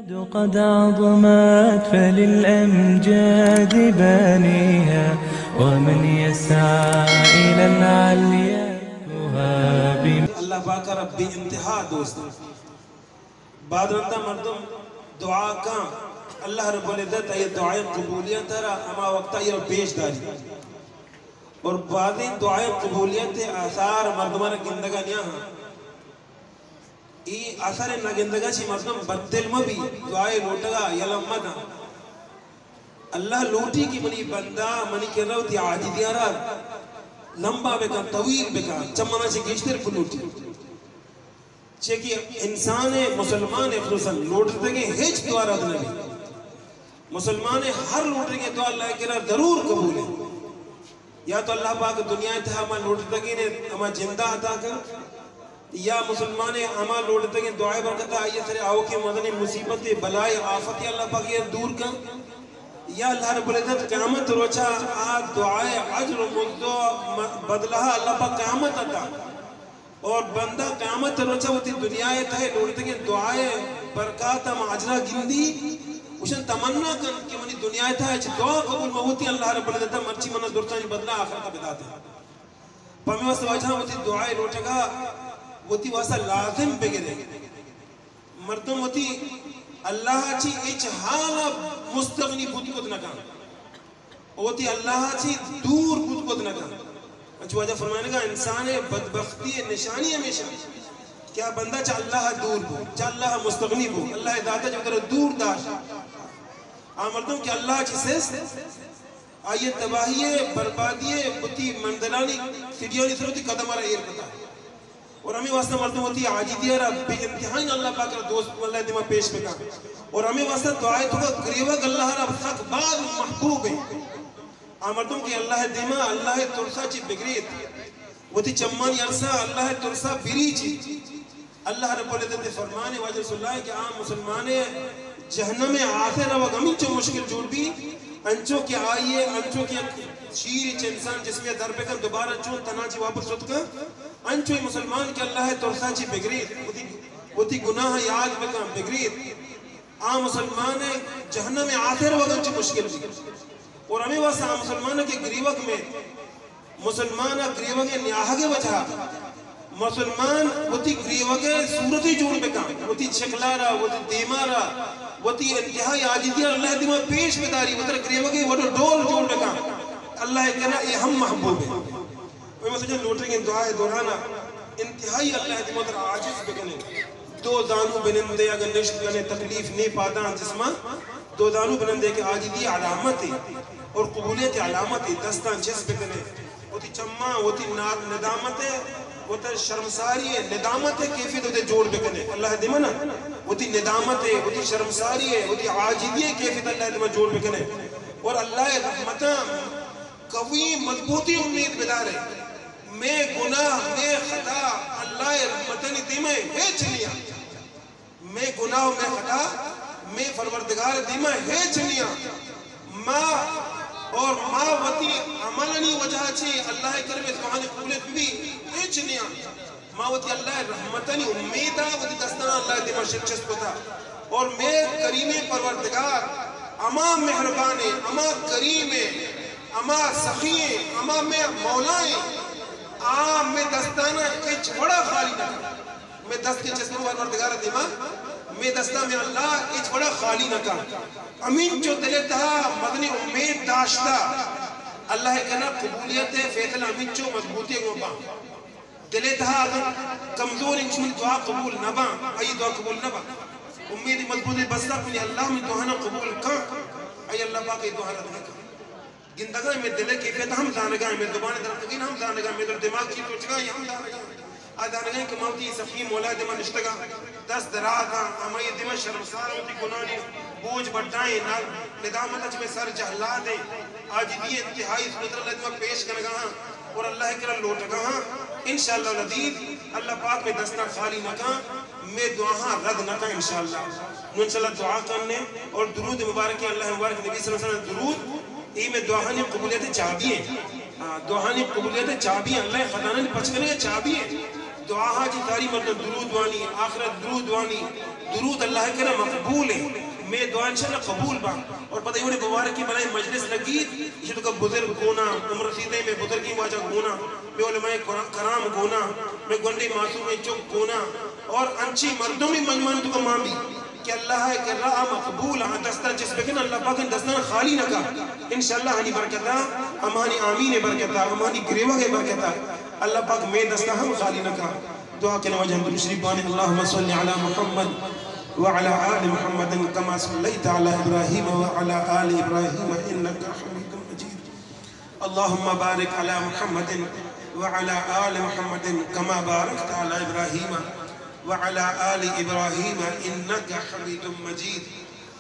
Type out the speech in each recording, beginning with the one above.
قد عظمت فللأمجاد بانيها، ومن يسعى إلى العليا يهاب. اللہ پاک ءَ را بے انتہا دوست۔ بعد رندا مردم دعا کن، اللہ رب العزت آئی دعائے قبولیت ءَ را ہما وقت آئی را پیش داری۔ اور بعضی دعائے قبولیت آثار مردمان گندگا نیا ہاں۔ ای اثر نہ گندگا چی مردم بددل مہ بی، دعائے لوٹگا یلہ مہ داں۔ اللہ لوٹی کہ منی بندہ منی کرا وتی عاجزیاں را لمبا بکن، طویل بکن، چمنا چی گیشتر بلوٹی۔ چیا کہ انسان، مسلمان خصوصاً لوٹتگیں ہچ دعا رد نہ بی۔ مسلمان ہر لوٹگیں دعا اللہ کرا ضرور قبول ہے۔ یا تو اللہ پاک دنیا ءِ تہا ہما لوٹتگیں ہما جندا عطا کن، یا مسلمان ہما لوٹتگیں دعائے برکتا آئی سر آوکیں مزنیں مصیبت، بلائے، آفت اللہ پاک یہ دور کن، یا اللہ رب العزت قیامت روچا آ دعائے اجر و مزد و م-، بدلہ اللہ پاک قیامت عطا۔ اور بندہ قیامت روچا وتی دنیا ءِ تہا لوٹتگیں دعائے برکات ہم اجرا گندی، گوشن تمنا کن کہ منی دنیا ءِ تہا چہ دعا قبول مہ وتی، اللہ رب العزت مرچی منا درستانی بدلہ آخرت بداتے۔ پمی واسطہ واجہ وتی دعائے لوٹگا وتی واسطہ لازم بگرے۔ مردم وتی اللہ چی ہچ حال مستغنی بوت کت نہ کن۔ وتی اللہ چی دور بوت کت نہ کن۔ انچو واجہ فرمائنگا انسان بدبختی نشانی ہمیشہ کہ آ بندہ چہ اللہ دور بو، چہ اللہ مستغنی بو، اللہ ذات جو تر دور داشت۔ آ مردم کہ اللہ چی سست، آئی تباہی بربادی وتی مندلانی سیڑھیانی سر وتی قدم را ایر کتا۔ اور ہمیں واسطہ مردم وتی عاجزی را بے انتہائی اللہ پاک را دوست اللہ دیما پیش بکا۔ اور ہمیں واسطہ دعائے تو کا گریوگ اللہ را سک باز محبوب ہے۔ آ مردم کہ اللہ دیما اللہ ترسا چی بگریت، وتی چمانی عرصہ اللہ ترسا بریچی۔ اللہ رب العزت فرمانے واجہ رسول اللہ کہ آ مسلمان جہنم آخر روگ ہمینچو مشکل جوڑ بی، انچو کہ آئیے، انچو کہ یک شیر چہ انسان جسمے در بکن، دوبارہ چون تنا چی واپس شت کن، انچو ای مسلمان کہ اللہ ترسا چی بگریت، وتی، وتی گناہ یاد بکن، بگریت۔ آ مسلمان جہنم آخر روگ ہمینچو مشکل بی۔ اور ہمیں واسطہ آ مسلمان کے گریوگ میں، مسلمان گریوگ نیاہگ وجہ، مسلمان وتی گریوگ صورتی جوڑ بکن، وتی شکلا را، وتی دیما را، وتی انتہائی عاجزی را اللہ دیما پیش بداری، وتر گریوگ وڈو ڈول جوڑ بکن۔ اللہ کرا اے ہم محبوب ہے۔ وی مسجد لوٹگیں دعائے دورانا انتہائی اللہ دیما وتر عاجز بکنے۔ دو زانو بنندے اگر نشت کنے تکلیف نے پاداں جسماں، دو زانو بنندے کہ عاجزی علامت ہے اور قبولیت علامت ہے، دستاں چست بکنے، وتی چماں، وتی نا-، ندامت ہے، وتی شرمساری ہے، ندامت ہے، کیفیت وتی جوڑ بکنے۔ اللہ دیما نا وتی ندامت ہے، وتی شرمساری ہے، وتی عاجزی ہے، کیفیت اللہ دیما جوڑ بکنے۔ اور اللہ رحمتاں قوی مضبوطی امید بدارے۔ مے گناہ، مے خطا اللہ رحمتانی دیما ہچ نیا۔ مے گناہ و مے خطا مے پروردگار دیما ہچ نیا۔ ما اور ما وتی عملانی وجہ چی اللہ کرم اتمہانی قبولیت بھی ہچ نیا۔ ما وتی اللہ رحمتانی امیدا وتی دستاں اللہ دیما شکست کتا۔ اور مے کریم پروردگار ہما مہربانے، ہما کریمے، ہما سخیے، ہما مے مولائے، آ مے دستانا ہچ وڑا خالی نہ کن۔ مے دست کے چست پروردگار دیما، مے دستا مے اللہ ہچ وڑا خالی نہ کن۔ امین چو دل تہا مدنی امید داشتا، اللہ کنا قبولیت فیصلہ امین چو مضبوطی گو با۔ دل ءِ تہا اگاں کمزور انت، منی دعا قبول نہ باں، آئی دعا قبول نہ باں۔ امیدی مضبوطی بستا، منی اللہ منی دعانا قبول کن، آئی اللہ پاک اے دعا رد نہ کن۔ گندگا مے دل ءِ کیفیت ہم زانگا، مے زبان ءِ درتگین ہم زانگا، مے دل دماغ چی سوچگا ہم زانگا۔ آ زانگا کہ ما وتی سخی مولا دیما نشتگا، دست دراز آں، ہمائی دیما شرمسار آں، وتی گناہانی بوجھ بڈائیں، نا-، ندامت اچ مے سر جہلادیں، عاجزی انتہائی صورت اللہ دیما پیش کنگا ہاں۔ اور اللہ ءِ کرا لوٹگا ہاں۔ انشاءاللہ العزیز اللہ پاک مے دستاں خالی نہ کن، مے دعاہاں رد نہ کن انشاءاللہ۔ نوں انشاءاللہ دعا کنیں اور درود مبارک، اللہ مبارک نبی صلی اللہ علیہ وسلم درود، اے مے دعاہانی قبولیت چابی ایں۔ ہاں، دعاہانی قبولیت چابی ایں، اللہ ءِ خزانہ پچ کنگ چابی ایں۔ دعاہاں چی ساری مردم درود وانی، آخرت درود وانی، درود اللہ ءِ کرا مقبول ایں۔ انشاءاللہ قبول با۔ اور پدا ایوڑے مبارکی بلائیں مجلس لگی، ایشی توکا بزرگ گونا، عمر رسیدہ میں بزرگیں واجہ گونا، میں علماء کرا-، کرام گونا، میں گونڈیں معصومیں چک گونا، اور انچیں مردمے من من توکا مان بی کہ اللہ ءِ کرا آ مقبول آں، دستاں چست بکن، اللہ پاک ان دستاں خالی نہ کا۔ انشاءاللہ ہنی برکتا، ہمانی آمین برکتا، ہمانی گریوگ برکتا، اللہ پاک میں دستاں ہم خالی نہ کا۔ دعا کن واجہ درود شریف بانی، اللهم صل على محمد وعلى آل محمد كما صليت على إبراهيم وعلى آل إبراهيم إنك حميد مجيد. اللهم بارك على محمد وعلى آل محمد كما باركت على إبراهيم وعلى آل إبراهيم إنك حميد مجيد.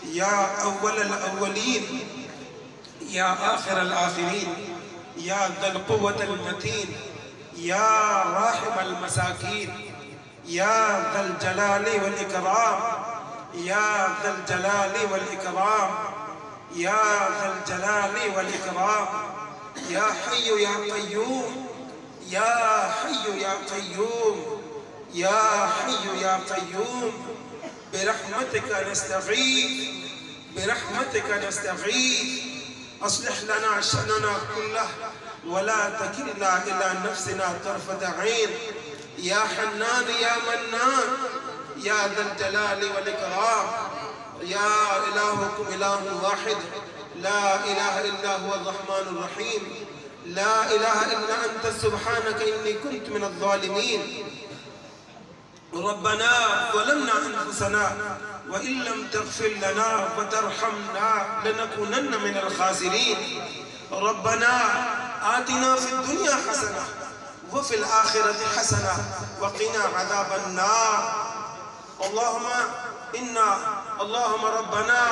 يا أول الأولين، يا آخر الآخرين، يا ذا القوة المتين، يا راحم المساكين، يا ذا الجلال والإكرام، يا ذا الجلال والإكرام، يا ذا الجلال والإكرام، يا حي يا قيوم، يا حي يا قيوم، يا حي يا قيوم، برحمتك نستغيث، برحمتك نستغيث، أصلح لنا شأننا كله ولا تكلنا إلى نفسنا طرفة عين، يا حنان يا منان، يا ذا الجلال والإكرام، يا إلهكم إله واحد، لا إله إلا هو الرحمن الرحيم، لا إله إلا أنت سبحانك إني كنت من الظالمين. ربنا ظلمنا أنفسنا وإن لم تغفر لنا وترحمنا لنكونن من الخاسرين. ربنا آتنا في الدنيا حسنة وفي الآخرة حسنة وقنا عذاب النار. اللهم إنا، اللهم ربنا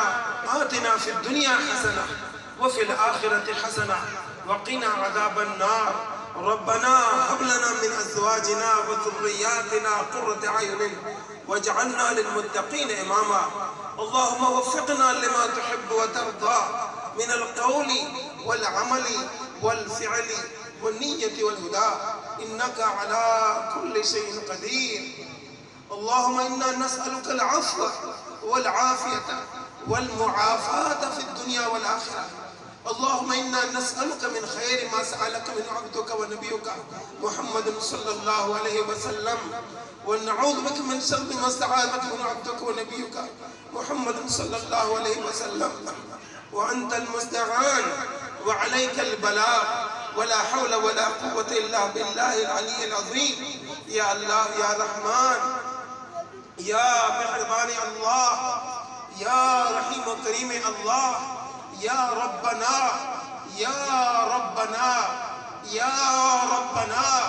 آتنا في الدنيا حسنة وفي الآخرة حسنة وقنا عذاب النار. ربنا هب لنا من أزواجنا وذرياتنا قرة أعين واجعلنا للمتقين إماما. اللهم وفقنا لما تحب وترضى من القول والعمل والفعل والنية والهدى، إنك على كل شيء قدير. اللهم إنا نسألك العفو والعافية والمعافاة في الدنيا والآخرة. اللهم إنا نسألك من خير ما سألك من عبدك ونبيك محمد صلى الله عليه وسلم، ونعوذ بك من شر ما استعاذك من عبدك ونبيك محمد صلى الله عليه وسلم. وأنت المستعان وعليك البلاغ، ولا حول ولا قوة إلا بالله العلي العظيم. يا الله يا رحمن، يا مهربان الله، يا رحيم كريم الله، يا ربنا، يا ربنا، يا ربنا.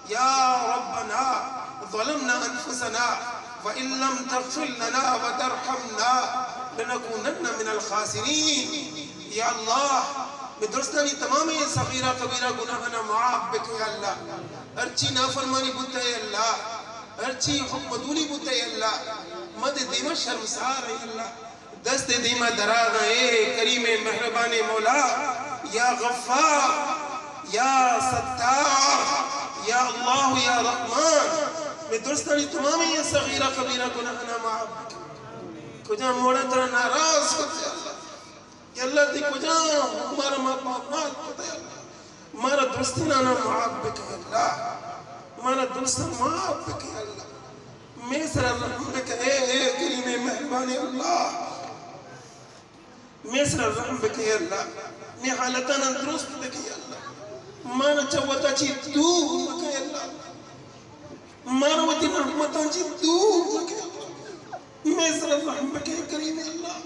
يا ربنا ظلمنا أنفسنا وإن لم تغفر لنا وترحمنا لنكونن من الخاسرين. يا الله، مئے درستانی تمامیں صغیرہ کبیرہ گناہانا معاف بکن یا اللہ۔ ہرچی نافرمانی بوتا یا اللہ، ہرچی حکم دولی بوتا یا اللہ، مئے دیما شرمسار یا اللہ۔ دست دیما دراغاں، اے کریم مہربان مولا، یا غفار، یا ستار، یا اللہ، یا رحمان، مئے درستانی تمامیں صغیرہ کبیرہ گناہانا معاف بکن۔ کجام موڑا ترا ناراض کت یا اللہ؟ یا اللہ، تئی کجام مارا ما پامال کت یا اللہ؟ مارا درستینانا معاف بکن اللہ، مارا درستاں معاف بکن اللہ، مئے سرا رحم بکن، اے، اے کریم مہربان اللہ، مئے سرا رحم بکن اللہ، مئے حالتانا درست بکن اللہ، مارا چہ وتا چی دور بکن اللہ۔ مارا وتی رحمتاں چی دور بکن۔ مئے سرا رحم بکن کریم اللہ۔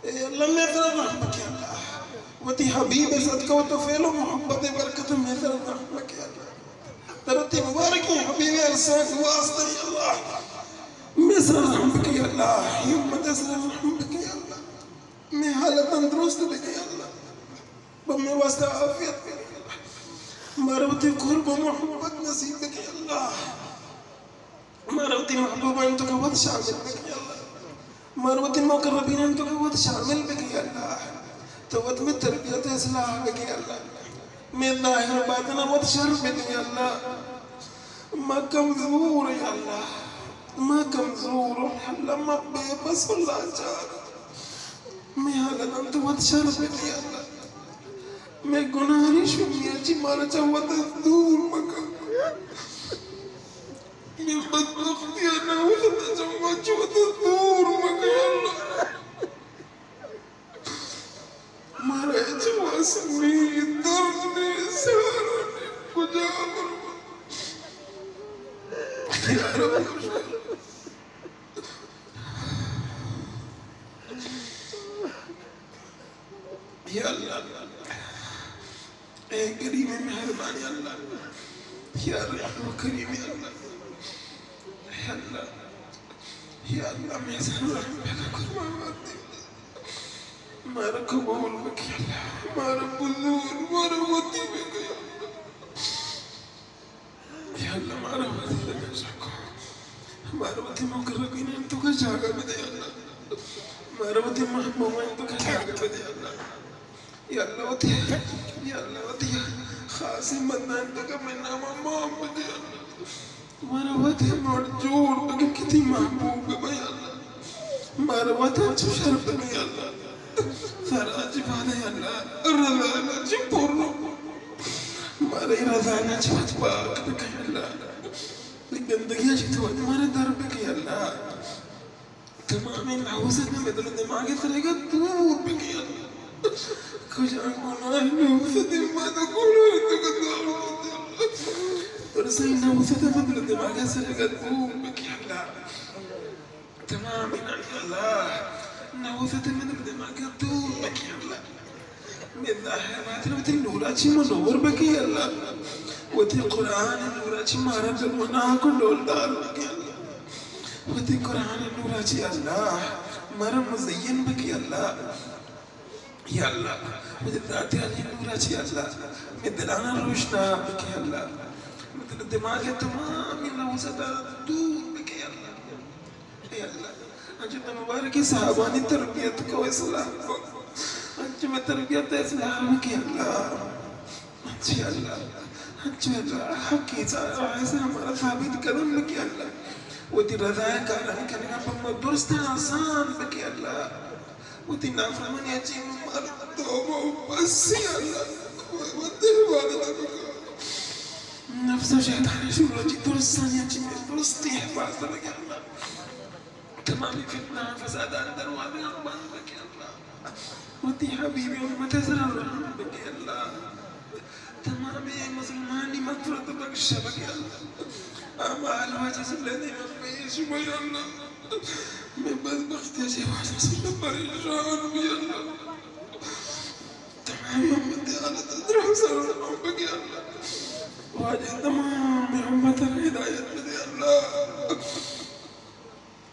اے اللہ، مئے سرا رحم بکن اللہ۔ وتی حبیب صدقہ و تو فعل و محبت برکت مئے سرا رحم بکن اللہ۔ ترا وتی مبارکیں حبیب ارسال واسطہ یا اللہ، مئے سرا رحم بکن اللہ۔ اے امت سرا رحم بکن اللہ۔ مئے حالتاں درست بکن اللہ۔ بہ مئے واسطہ عافیت بکن اللہ۔ مارا وتی قرب و محبت نصیب بکن اللہ۔ مارا وتی محبوبانی توکا وت شامل بکن اللہ۔ مارا وتی مقربینانی توکا وت شامل بکن اللہ۔ تو وت مئے تربیت اصلاح بکن اللہ۔ مئے ظاہر و باطنا وت شر بدے اللہ۔ ما کمزور یا اللہ۔ ما کمزور، اللہ، ما بے بس و لاچار۔ مئے حالتاں تو وت شر بکن یا اللہ۔ مئے گناہانی شومی ءَ چہ مارا چہ وت دور مکن۔ مئے بدبختی ءَ ناوشت ءَ چہ ما چہ وت دور مکن یا اللہ۔ مارا ہچ وس نی، درد نی، سہارا نی، کجا برو؟ یا رب، یا اللہ، اے کریم مہربان یا اللہ، یا رحیم کریم یا اللہ، یا اللہ، یا اللہ، مئے سر رحم بکن، قربان باتے۔ مارا قبول بکن یا اللہ، مارا بزور، مارا وتی بکن یا اللہ۔ یا اللہ، مارا وتی لگا شکو۔ مارا وتی مقربین تو کا جاگہ بدے یا اللہ۔ مارا وتی محبوبین تو کا جاگہ بدے یا اللہ۔ یا اللہ وتی، یا اللہ وتی خاصیں بندان تو کا مئے نام ءَ مان بدے یا اللہ۔ مارا وتی مڑ جوڑ بکن کہ تئی محبوب بہ یا اللہ۔ مارا وت انچو شر بکن یا اللہ۔ سر ءَ چہ پاد ءَ یا اللہ، رضا ءَ چہ پر۔ مارا اے رضا ءَ چہ وت پاک بکن یا اللہ۔ اے گندگی ءَ چہ تو وت مارا در بکن یا اللہ۔ تمامیں نحوست مئے دل ءُ دماغ ءِ سرا دور بکن یا اللہ۔ کجا گناہ نحوست ما تو گناہ تو کا دور۔ ترسیں نحوست مئے دل ءُ دماغ ءِ سرا دور بکن یا اللہ۔ تمام یا اللہ، نحوست مئے دل ءُ دماغ ءَ دور بکن یا اللہ۔ مئے ظاہر باطن وتی نور ءَ چہ منور بکن یا اللہ۔ وتی قرآن ءِ نور ءَ چہ مارا جلوہ ناک ءُ ڈولدار بکن یا اللہ۔ وتی قرآن ءِ نور ءَ چہ یا اللہ مارا مزین بکن یا اللہ۔ یا اللہ، وتی ذات عالی ءِ نور ءَ چہ یا اللہ مئے دلاں روشنا بکن یا اللہ۔ مئے دل ءُ دماغ ءِ تمام نحوست ءَ دور بکن یا اللہ۔ اے اللہ، انچو تو مبارکیں صحابانی تربیت کو اسلام کو، انچو مئے تربیت اسلام کی اللہ۔ انچو اللہ، انچو اللہ، حق ءِ سرا ہمارا ثابت قدم بکن اللہ۔ وتی رضا ءِ کاراں کنگا پہ ما درست آسان بکن اللہ۔ وتی نافرمانی ءَ چہ مارا توبہ ءُ بس یا اللہ۔ وتی عبادت بکن۔ نفس ءُ شیطان ءِ شر ءَ چہ درستانی ءَ چہ مئے درستی حفاظت بکن اللہ۔ تمامی فتنہ ءُ فسادانی دروازگاں بند بکن اللہ۔ وتی حبیب امت ءِ سرا رحم بکن اللہ۔ تمامی مسلمانی مغفرت ءُ بخش بکن اللہ۔ اعمال واجہ رسول اللہ دیم ءَ پیش بہ یا اللہ۔ مئے بدبختی ءَ چہ واجہ رسول اللہ پریشان بہ یا اللہ۔ تمامی امت ءِ حالت ءَ درہم سر رحم بکن اللہ۔ واجہ تمامی امت ءَ ہدایت بدے اللہ۔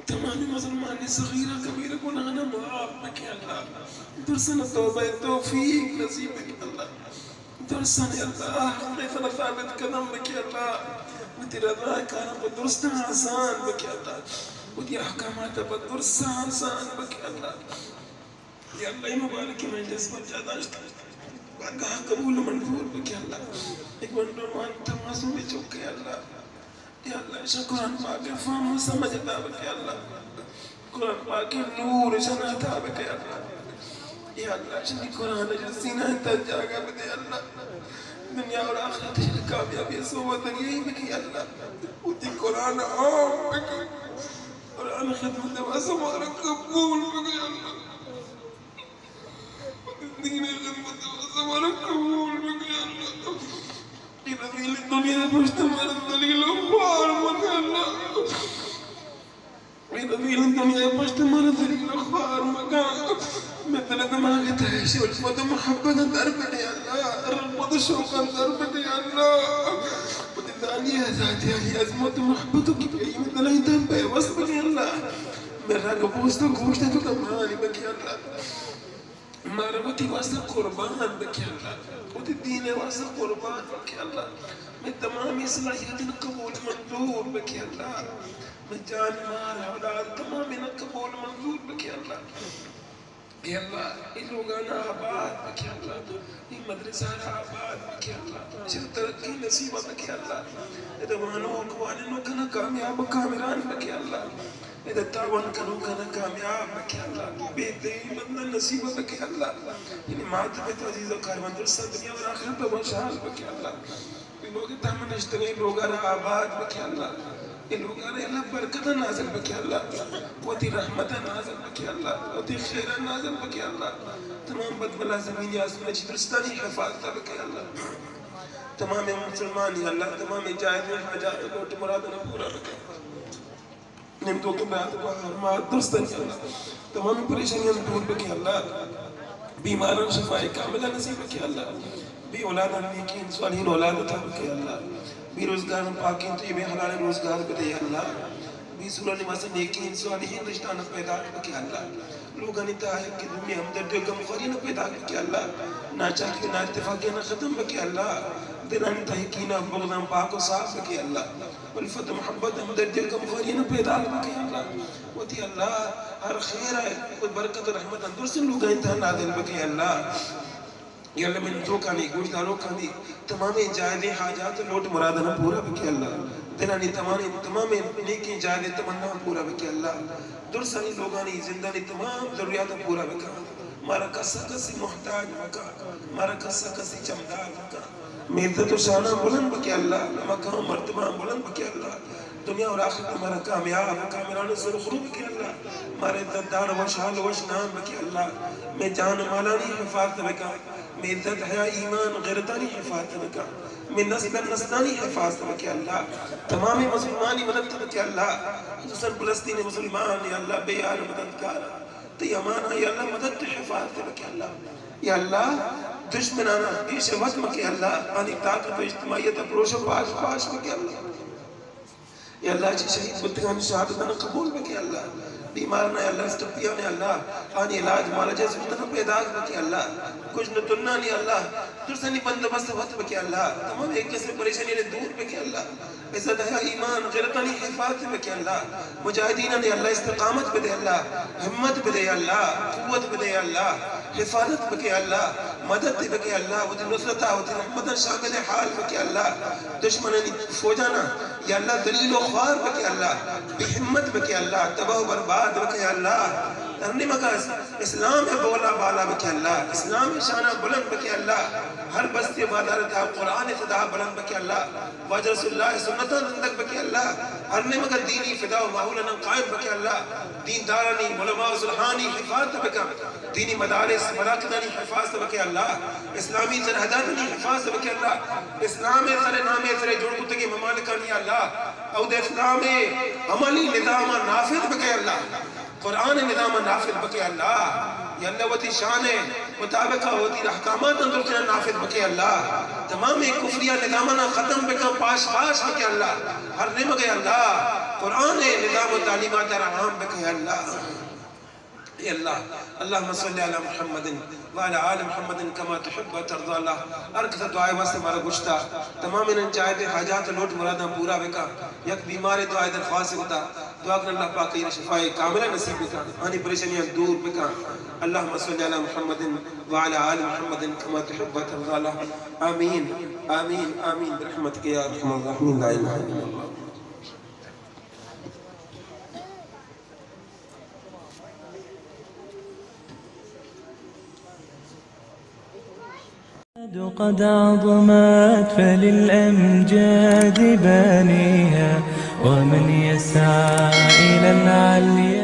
تمامی مسلمانی صغیرہ کبیرہ گناہاں معاف بکن اللہ۔ درستاں توبہ ءِ توفیق نصیب بکن اللہ۔ درستاں اللہ حق ءِ سرا ثابت قدم بکن اللہ۔ وتی رضا ءِ کاراں پہ درستاں آسان بکن اللہ۔ وتی احکامات پہ درستاں آسان بکن اللہ۔ یا اللہ، اے مبارکیں مجلس ءَ ما جا داشت، بارگاہ قبول منظور بکن اللہ۔ اے گونڈو مان تماسو میں چوکے اللہ۔ یا اللہ، ایشاں قرآن پاک ءِ فہم ءُ سمجھ عطا بکن اللہ۔ قرآن پاک ءِ نور ایشاں عطا بکن اللہ۔ یا اللہ، ایشانی قرآن ءَ سینہ ءِ تہا جاگہ بدے اللہ۔ دنیا اور آخرت ءَ کامیابی ءِ سوبمندی بکن اللہ۔ وتی قرآن عام بکن۔ قرآن ءِ خدمت ءِ واسطہ مارا قبول بکن اللہ۔ دین ءِ خدمت ءِ واسطہ مارا قبول بکن اللہ۔ اے رذیل دنیا ءِ پشت ءَ مارا ذلیل ءُ خوار مکن اللہ۔ اے رذیل دنیا ءِ پشت ءَ مارا ذلیل ءُ خوار مکن۔ مئے دل ءُ دماغ ءِ تہا ایشی الفت ءُ محبت ءَ در بدے اللہ۔ رغبت ءُ شوق ءَ در بدے اللہ۔ وتی ذاتی ءُ ذاتی عظمت ءُ محبت ءَ کہ مئے دل ءِ تہا پیوست بکن اللہ۔ مئے رگ ءُ پوست ءُ گوشت ءَ تو کمال بکن اللہ۔ مارا وتی واسطہ قربان بکن اللہ۔ وتی دین ءِ واسطہ قربان بکن اللہ۔ مئے تمامی صلاحیتاں قبول منظور بکن اللہ۔ مئے جان، مال، اولاد تمامی نا قبول منظور بکن اللہ۔ اے اللہ، اے لوگانا آباد بکن اللہ۔ اے مدرسہ را آباد بکن اللہ۔ چل ترقی نصیب بکن اللہ۔ ادا وانوک وانینوکانا کامیاب ءُ کامران بکن اللہ۔ ادا تعاون کنوکانا کامیاب بکن اللہ۔ بہترین بندہ نصیب بکے اللہ۔ یعنی مات پت عزیز و کارمند درستاں دنیا و آخرت وشحال بکے اللہ۔ بی موقع تم نشتگیں لوگا را آباد بکے اللہ۔ اے لوگا را اللہ برکت نازل بکے اللہ۔ وتی رحمت نازل بکے اللہ۔ وتی خیر نازل بکے اللہ۔ تمام بدبلا زمین آسمان چی درستانی حفاظت بکے اللہ۔ تمام مسلمانی اللہ، تمام جائز حاجات لوٹ مراد پورا بکے۔ نندوکیں برات گوہار مات درستانی اللہ، تمام پریشانیاں دور بکے اللہ۔ بیماران شفائے کاملہ نصیب بکے اللہ۔ بے اولادان نیکیں صالحیں اولاد عطا بکے اللہ۔ بے روزگاران پاکیں طیبیں حلالیں روزگار بدے اللہ۔ بے سورانی واسطہ نیکیں صالحیں رشتان پیدا بکے اللہ۔ لوگانی تہا یک دومی ہمدردی و غمخواری نہ پیدا بکے اللہ۔ ناچاکی و نااتفاقی نہ ختم بکے اللہ۔ دلانی تہا کینہ بغضان پاک و صاف بکے اللہ۔ الفت و محبت، ہمدردی و غمخواری نہ پیدا بکے اللہ۔ وتی اللہ ہر خیر و برکت و رحمت درستیں لوگانی تہا نازل بکے اللہ۔ یا اللہ من توکانی گوشداروکانی تمامیں جائزیں حاجات و لوٹ مراداں پورا بکے اللہ۔ دلانی تمامیں، تمامیں نیکیں جائزیں تمنا پورا بکے اللہ۔ درستانی لوگانی زندانی تمام ضروریات پورا بکا۔ مارا کسا کسی محتاج مکا۔ مارا کسا کسی چمدار مکا۔ مئے عزت و شاناں بلند بکے اللہ، مقام و مرتبہ بلند بکے اللہ۔ دنیا و آخرت مارا کامیاب و کاملان سرخرو بکے اللہ۔ مارا عزت دار و شال و وش نام بکے اللہ۔ مئے جان و مالانی حفاظت بکا۔ مئے عزت حیا ایمان غیرتانی حفاظت بکا۔ مئے نسل نسلانی حفاظت بکے اللہ۔ تمام مسلمانی مدد بکے اللہ۔ خصوصاً فلسطین مسلمان یا اللہ بے یار مددگار۔ تئی امان ء یا اللہ مدد ء حفاظت بکے اللہ۔ یا اللہ دشمنانا پیش وت مکے اللہ، آنی طاقت و اجتماعیت ء پروش و پاش پاش بکے اللہ۔ یا اللہ چہ شہید بوتگانی شہادتانا قبول بکے اللہ۔ بیماران یا اللہ، اسٹپیان یا اللہ، آنی علاج معالجہ سوتنا پیداک بکے اللہ۔ کجن و تنانی اللہ، درسانی بندوبست وت بکے اللہ۔ تمام یک قسم پریشانی نے دور بکے اللہ۔ عزت حیا ایمان غیرتانی حفاظت بکے اللہ۔ مجاہدینانی اللہ استقامت بدے اللہ، ہمت بدے اللہ، قوت بدے اللہ، حفاظت بکے اللہ، مدد بکے اللہ، وتی نصرتا وتی رحمتا شامل حال بکے اللہ۔ دشمنانی فوجانا یا اللہ ذلیل و خوار بکے اللہ، بے ہمت بکے اللہ، تباہ و برباد بکے اللہ۔ ہر نیمگا اسلام ء بولا بالا بکے اللہ، اسلام ء شانہ بلند بکے اللہ۔ ہر بستی بازار تہا قرآن ء صدا بلند بکے اللہ۔ واجہ رسول اللہ ء سنتاں زندگ بکے اللہ۔ ہر نیمگا دینی فضا و ماحولاناں قائم بکے اللہ۔ دیندارانی، علماء و صلحانی حفاظت بکن۔ دینی مدارس، مراکزانی حفاظت بکے اللہ۔ اسلامی سرحداتانی حفاظت بکے اللہ۔ اسلام ء سر نام ء سر جوڑ کتگیں ممالکانی اللہ۔ اود اسلام ء عملی نظام نافذ بکے اللہ۔ قرآن ء نظام نافذ بکے اللہ۔ یا اللہ وتی شان ء مطابق وتی احکامات درستاں نافذ بکے اللہ۔ تمام کفری نظاماں ختم بکن، پاش پاش بکے اللہ۔ ہر نیمگ ء اللہ قرآن ء نظام و تعلیمات را عام بکے اللہ۔ اے اللہ، اللهم صل على محمد وعلى آل محمد كما تحب وترضى اللہ۔ ہر کس دعائے واسطے مارا گشتا، تمام انہاں جائز حاجات لوٹ مراداں پورا بکا۔ یک بیمارے دعائے درخواست کتا، دعا کن اللہ پاک آئی شفائے کاملہ نصیب بکا، آنی پریشانیاں دور بکا۔ اللهم صل على محمد وعلى آل محمد كما تحب وترضى اللہ۔ آمین، آمین، آمین برحمتک یا ارحم الراحمین، لا الہ الا اللہ۔ قد عظمت فللأمجاد بانيها، ومن يسعى إلى العلي